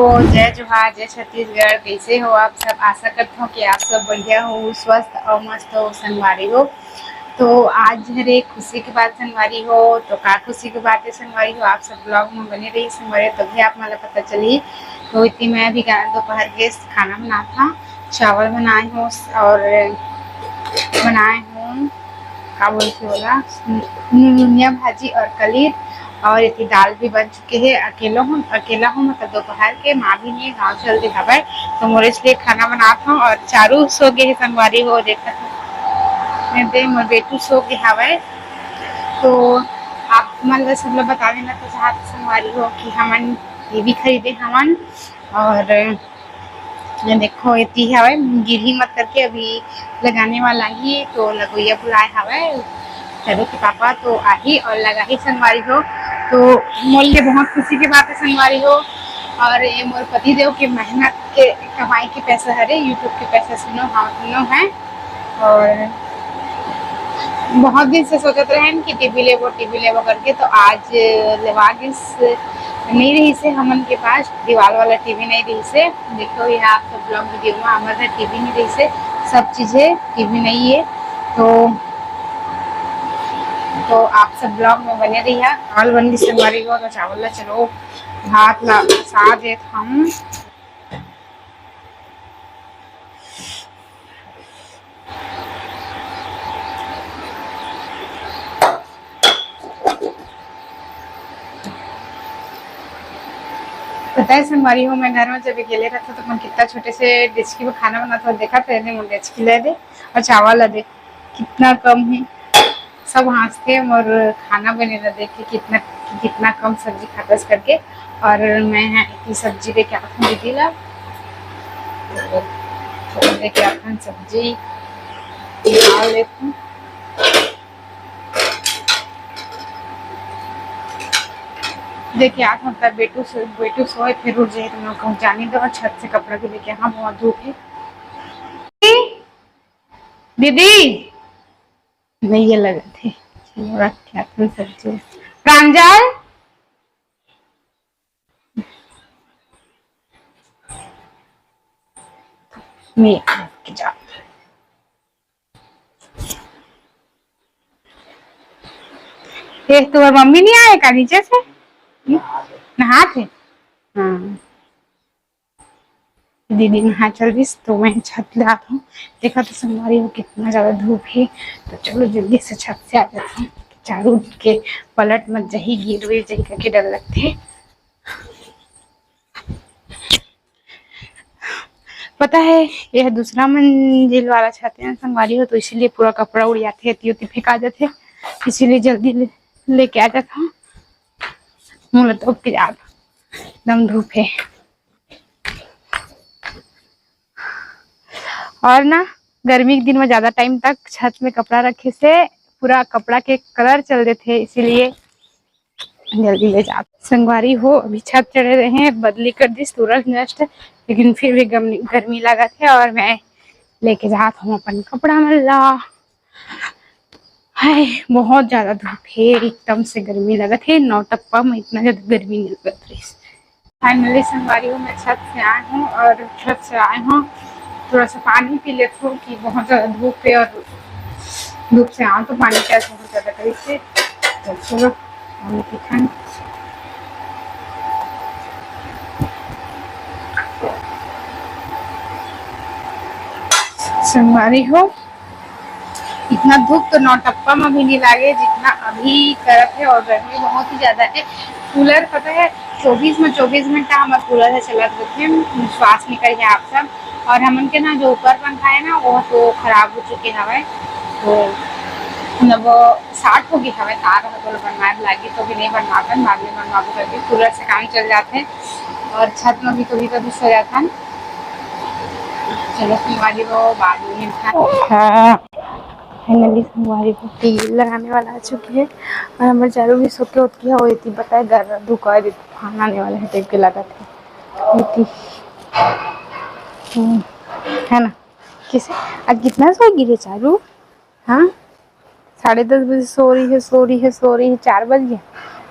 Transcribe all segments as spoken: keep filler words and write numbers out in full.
तो जय जोहार, जय छत्तीसगढ़। कैसे हो आप सब? आशा करता हूँ कि आप सब बढ़िया हो, स्वस्थ और मस्त हो संगवारी हो। तो आज हरे खुशी के बात संगवारी हो। तो का खुशी के बात है संगवारी हो, आप सब ब्लॉग में बने रही संगवारी हो, तभी आप मला पता चली। तो इतनी मैं अभी गा-, दोपहर के खाना बनात हूँ, चावल बनाए हूँ और बनाए हूँ, का बोलते होला, नुनिया भाजी और कलीर, और इतनी दाल भी बन चुके हे। अकेलो हूँ, अकेला हूँ, मतलब दोपहर के माँ भी नहीं, गाँव चल दे हवय, तो मोरे लिए खाना बनात हूँ। और चारू सो गे हे संगवारी हो, देखत हूँ मैं दे मोर बेटू सो गे हवय। तो आप मन ला सब ला बता देना तो चाहत संगवारी हो कि हमन टीवी खरीदे हमन, और ये देखो, एती हवय, गिरही मत करके अभी लगाने वाला ही, तो लगोइया बुलाए हवय, चलो कि पापा तो आही और लगाही संगवारी हो। तो मोर लिए बहुत खुशी की बात है संगवारी हो, और ये मोर पति देव के मेहनत के कमाई के पैसा हरे, YouTube के पैसा सुनो, हाँ सुनो है। और बहुत दिन से सोचत रहेन कि टीवी लेबो, टीवी लेबो करके, तो आज लेवा गिस। नहीं रही से हमन के पास दीवाल वाला टीवी नहीं रही से। देखो, यहाँ आप सब ब्लॉग वीडियो में हमर घर टीवी नहीं रही से, सब चीजें टीवी नहीं है। तो तो आप सब ब्लॉग में बने रहिए। चावल बन गिस संगवारी हो, तो चावल ला चलो भात ला बसा देत हम। पता है संगवारी हो, मैं घर में जब अकेले रहता तो मैं कितना छोटे से डेचकी में खाना बनाता, देखा थे, डेचकी ले दे और चावल ला दे, कितना कम है। सब हाँसथे मोर खाना बने ला देख के, कितना, कितना कम सब्जी खाथस करके। और मैं इतनी सब्जी लेके आती हूँ दीदी ला, तो लेके आती हूँ सब्जी, निकाल लेती हूँ। देख के आत हूँ, तब बेटू सो, बेटू सोए, फिर उठ जाए तो मैं कहूँ जाने दो, छत से कपड़ा भी लेके, हाँ बहुत धूप है। दीदी, नहीं ये लगत हे। चलो, रख के आथन सब्जी। प्रांजल, मैं रख के जात। ये तुम्हार मम्मी नहीं आए का नीचे से? हम्म? नहात हे? हाँ। दीदी नहा चल दिस, तो मैं छत ले आत हूँ। देखा तो संगवारी हो, कितना ज्यादा धूप है, तो चलो जल्दी से छत से आ जाते हैं। चारू के पलट मत जाही, गिर गिर जाही करके डर लगते हैं। पता है, यह दूसरा मंजिल वाला छत है ना संगवारी हो, तो इसीलिए पूरा कपड़ा उड़ जाते हैं, एती ओती फेंका जाते हैं, इसीलिए जल्दी ले, लेके आ जाता हूँ। मुँह लटक के जात, एकदम धूप है। और ना, गर्मी के दिन में ज्यादा टाइम तक छत में कपड़ा रखे से पूरा कपड़ा के कलर चल देथे, इसीलिए जल्दी ले जात। संगवारी हो, अभी छत चढ़े रहे हैं, बदली कर दिस सूरज नष्ट, लेकिन फिर भी गर्मी, गर्मी लागत है। और मैं लेके जात हूँ अपन कपड़ा मन ला। हाय, बहुत ज्यादा धूप है, एकदम से गर्मी लगत है। नौतपा में इतना ज्यादा गर्मी नहीं लगत रही। फाइनली संगवारी हो, मैं छत से आए हूँ और छत से आए हूँ, थोड़ा सा पानी पी लेती हूँ कि बहुत ज्यादा धूप है और धूप से आऊँ तो पानी प्यास बहुत ज्यादा करी से। तो चलो, पानी पीते हैं। संगवारी हो, इतना धूप तो नौतपा में भी नहीं लागे जितना अभी करत है, और गर्मी बहुत ही ज्यादा है। कूलर पता है चौबीस में चौबीस घंटा हमारा कूलर है चलत रखे, विश्वास नहीं करिए आप सब। और हमन के ना जो ऊपर पंखा है ना वो तो खराब हो चुके हवे, तो मतलब वो शॉर्ट हो गई हवे तार ह, तो बनवाए लागी तो भी नहीं बनवातन, बाद में बनवाबो करके कूलर से काम चल जाते हैं। और छत में भी कभी कभी सो जाता है। चलो संगवारी हो, बाद में मिलता है। हाँ, फाइनली संगवारी हो, तेल लगाने वाला आ चुकी है और हमारे चारों भी सो के होती है, वो इतनी पता है घर दुखा देती, खाना आने वाला है टाइप के लगा था इतनी। हम्म, है ना? किसे आज कितना सो गिरे चारू? हाँ, साढ़े दस बजे सो रही है, सो रही है, सो रही है, चार बज गया।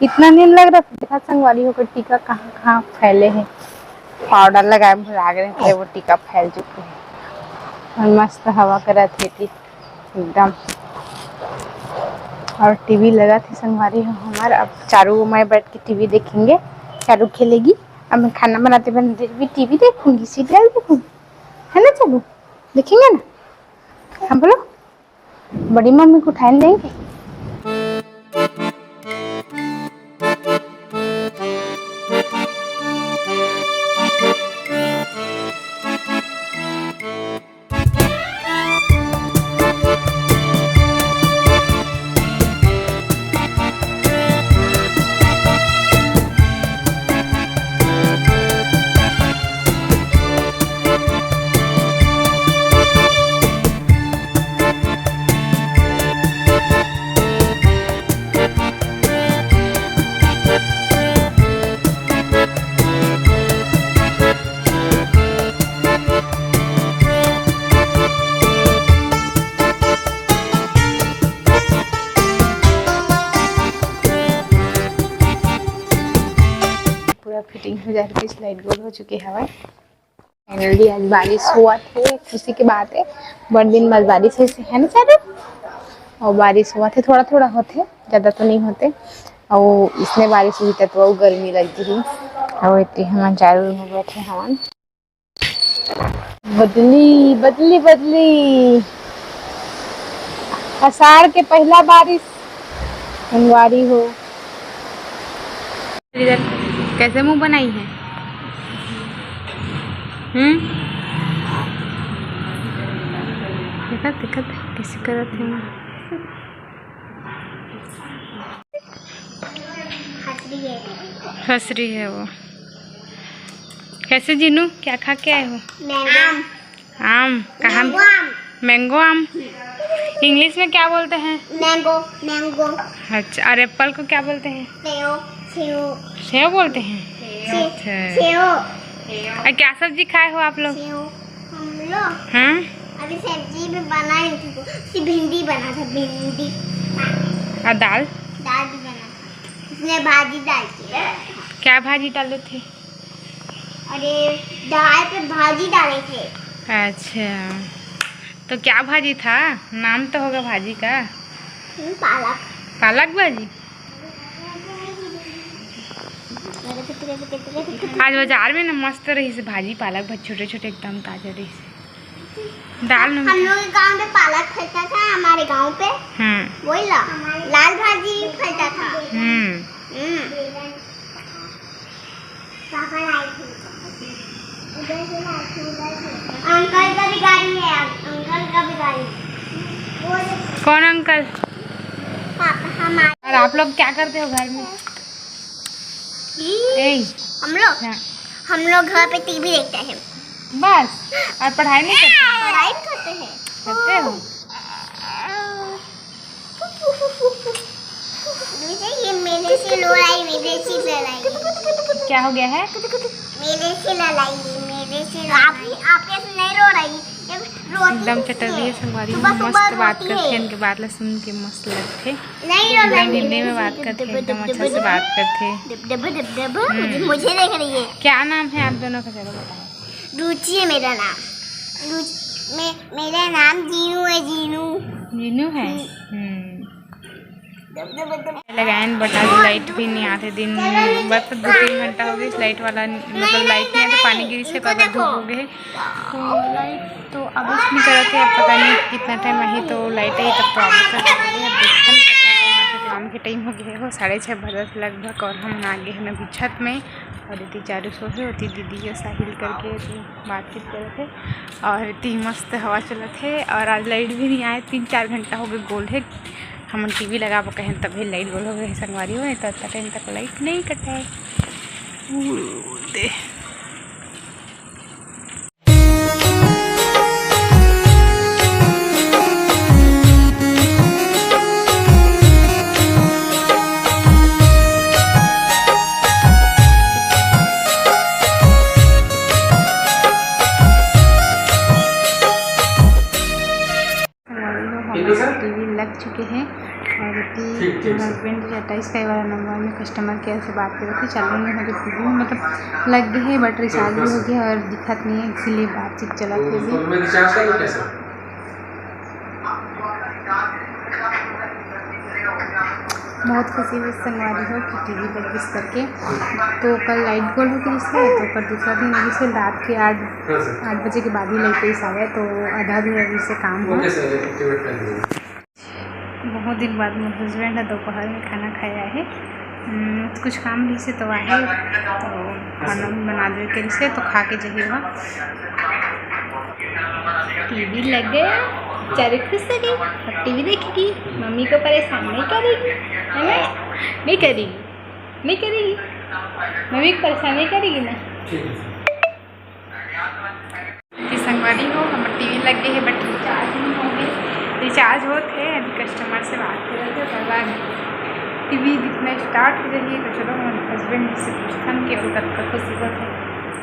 इतना नींद लग रहा था। देखा संगवारी होकर टीका कहाँ कहाँ फैले हैं। पाउडर लगाए भुला गए थे, वो टीका फैल चुके हैं। और मस्त हवा करत हे ती एकदम। और टीवी लगा थे संगवारी हो हमार। अब चारू मैं बैठ के टीवी देखेंगे, चारू खेलेगी। अब मैं खाना बनाते बनाते भी टीवी देखूंगी, सीरियल देखूंगी, है ना चारू? देखेंगे ना? हाँ बोलो, बड़ी मम्मी को उठाए देंगे। पूरा फिटिंग हो जाए, लाइट गोल हो चुके हवा। फाइनली आज बारिश हुआ थे, खुशी की बात है। बड़ दिन बाद बारिश होइसे, है ना चारू? और बारिश हुआ थे, थोड़ा थोड़ा होते, ज़्यादा तो नहीं होते। और इसने बारिश हुई तो गर्मी लग गई। और इतनी हम चारू में बैठे हवन। बदली बदली बदली, आषाढ़ के पहला बारिश, संगवारी हो। इधर कैसे मुंह बनाई है? हम्म, देखत देखत कैसे करत है। हंस रही है वो। कैसे जीनू, क्या खा के आए हो? मैंगो। आम। आम कहाँ? मैंगो आम। मैंगो आम। इंग्लिश में क्या बोलते हैं? Mango, mango. अच्छा, और एप्पल को क्या बोलते हैं? सेव, सेव। सेव बोलते हैं? सेव, अच्छा। सेव। और क्या सब्जी खाए हो आप लोग? सेव। हम लोग हाँ। अभी सब्जी भी बनाए थे, सिर्फ भिंडी बना था, भिंडी। और दाल? दाल भी बना था, उसमें भाजी डाल के। क्या भाजी डाले थे? अरे, दाल पे भाजी डाले थे। अच्छा, तो क्या भाजी था? नाम तो होगा भाजी का। हम्म, पालक। पालक भाजी। आज बाजार में ना मस्त रही से भाजी, पालक भाजी, छोटे छोटे एकदम ताजा रही से। दाल नमक। हम लोग के गांव में पालक फलता था, हमारे गांव पे। हम्म। वही ला, लाल भाजी फलता था। हम्म। हम्म। पापा लाए थे। उधर से लाए थे, उधर से। अंकल का भी गाड़ी है, अंकल का भी गाड़ी है। वो देखो। कौन अंकल? पापा हमारे। और आप लोग क्या करते हो घर में? ए, हम लोग, हाँ। हम लोग घर पे टीवी देखते हैं। बस, और पढ़ाई नहीं करते? पढ़ाई भी करते हैं। करते हो? मुझे ये मेरे से लड़ाई, मेरे से लड़ाई। क्या हो गया है? मेरे से लड़ाई, मेरे से लड़ाई। आप ही, आपके से नहीं रो रही, ये रोती एकदम चटक रही है संगवारी। सुबह सुबह मस्त बात करथे, इनके बात ला सुन के मस्त लगथे। नहीं रो रही। हिंदी में बात करथे, एकदम अच्छा से बात करथे। डब, डब, डब, डब, हम्म। मुझे, मुझे देख रही है। क्या नाम है आप दोनों का, जरा बताओ। रुचि है मेरा नाम। रुचि, मे-, मेरा नाम जीनू है, जीनू। जीनू है? हम्म। हम्म। लगायन बट आज लाइट भी नहीं आते, दिन बस दो तीन घंटा हो गई लाइट वाला, मतलब लाइट नहीं आते, पानी गिरी से कब धूप हो गए। तो लाइट तो अब नहीं करत है, अब पता नहीं कितना टाइम आही तो लाइट आई तब तो अब कर दे। अब देखते हैं कितना टाइम आते, काम के टाइम हो गए हो साढ़े छः बजे लगभग, और हम आ गए हैं अभी छत में। और इतनी चारू सो है, होती दीदी और साहिल करके बातचीत करत है। और इतनी मस्त हवा चलत है, और आज लाइट भी नहीं आए, तीन चार घंटा हो गए गोल है। हमन टीवी लगाबो कहेन तभे लाइट गोल हो गए संगवारी हो, नहीं तो इतना टाइम तक लाइट नहीं कटे। ऊ दे। हमारे टीवी लग चुके हैं। और एती ठीक, ठीक, sir। Husband के अट्ठाईस का वाला नंबर में customer care से बात करे थे, चालू नहीं हो रही, टीवी में मतलब लग गए है, but recharge भी हो गया और दिखत नहीं है, इसीलिए बातचीत चला थे अभी। तो मैं recharge कर लूँ क्या, sir? बहुत खुशी हुई संगवारी हो कि टीवी लग गई करके। तो कल लाइट गोल हो गई इसलिए, तो कल दूसरा दिन, जैसे रात के आठ, हाँ, sir। आठ बजे के बाद ही लाइट इस आवे, तो आधा अधूरा जैसे काम हो। OK, sir, activate कर दीजिए। बहुत दिन बाद मोर husband ह दोपहर में खाना खाए आए हे। हम्म, कुछ काम भी से तो आए, तो खाना बना दे के से तो खा के जही हुआ। टीवी लग गया, बेचारी खुश हो गई, अब टीवी देखेगी, मम्मी को परेशान नहीं करेगी, है ना? नहीं करेगी, नहीं करेगी, मम्मी को परेशान नहीं करेगी ना? ठीक है। कि संगवारी हो, हमर टीवी लग गए है, but recharge नहीं हो गए। Recharge होत है, अभी customer से बात करत है, ओकर बाद टीवी दिखना start हो जाही। तो चलो, हमर husband से पूछथन कि वो कतका खुशी होत है।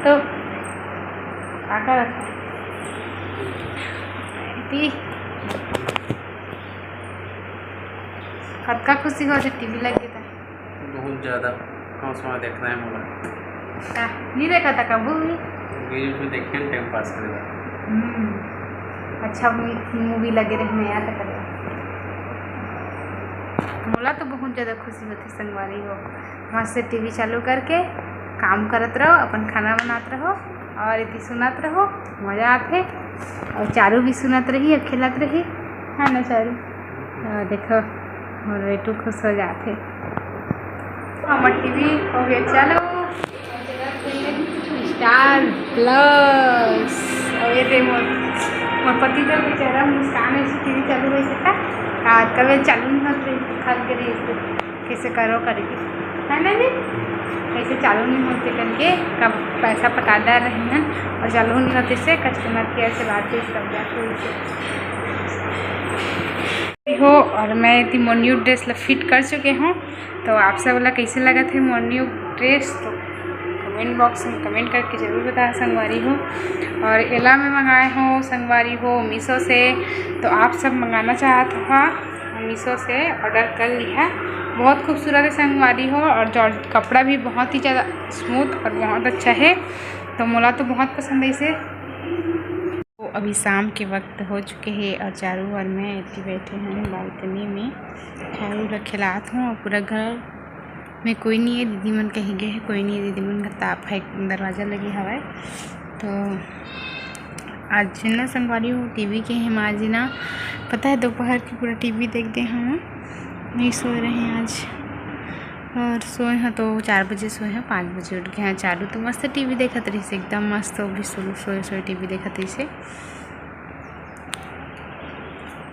तो का करत है? टी-, कतका खुशी होत है टीवी लग गए त? बहुत ज़्यादा। कौन सा देखना है मोला? का? नहीं देखा था कबू भी? Reels में देखे हैं, time pass करे ला। हम्म, अच्छा मूवी, मूवी लगे रहे, मैं याद कर। मोला तो बहुत ज़्यादा खुशी होती संगवारी हो। मस्त टीवी चालू करके काम करत रहो, अपन खाना बनात रहो और इति सुनत रहो, मज़ा आथे। और चारू भी सुनत रही और खेलत रही, है ना चारू? हाँ, देखो, मोर बेटू खुश हो जाथे। हमर टीवी हो गया चालू, Star Plus। और ये दे मोर, मोर पति देव के चेहरा में मुस्कान है, टीवी चालू हो सकता। हाँ, कभी चालू नहीं होत रही, थक गई रही इसको। कैसे करो करके, है ना जी? कैसे चालू नहीं होते करके, कब पैसा पटादार रहे ना, और चालू नहीं होते से customer care से बात चीत कर जाते हैं। हो, और मैं एती मोर new dress ला fit कर चुके हूँ। तो आप सब ला कैसे लगत है मोर new dress, तो comment box में comment करके जरूर बताएं संगवारी हो। और एला मैं मंगाए हूँ संगवारी हो Meesho से, तो आप सब मंगाना चाहत हो Meesho से order कर लिहा। बहुत खूबसूरत है संगवारी हो, और जॉर्ज कपड़ा भी बहुत ही ज़्यादा smooth और बहुत अच्छा है, तो मोला तो बहुत पसंद है इसे। तो अभी शाम के वक्त हो चुके हे और चारू और मैं एती बैठे हैं balcony में, चारू ला खिलात हूँ। और पूरा घर में कोई नहीं है, दीदी मन कहीं गए हैं, कोई नहीं है, दीदी मन का ताप है, दरवाज़ा लगे हवा है। तो आज ना संगवारी हो टीवी के हम आज ना, पता है दोपहर की पूरा टीवी देख दे हम, नहीं सोए रहे आज। और सोए हैं तो चार बजे सोए हैं, पाँच बजे उठ गए हैं। चारू तो मस्त टीवी देखत रही से, एकदम मस्त, वो भी सोए सोए टीवी देखत रही से।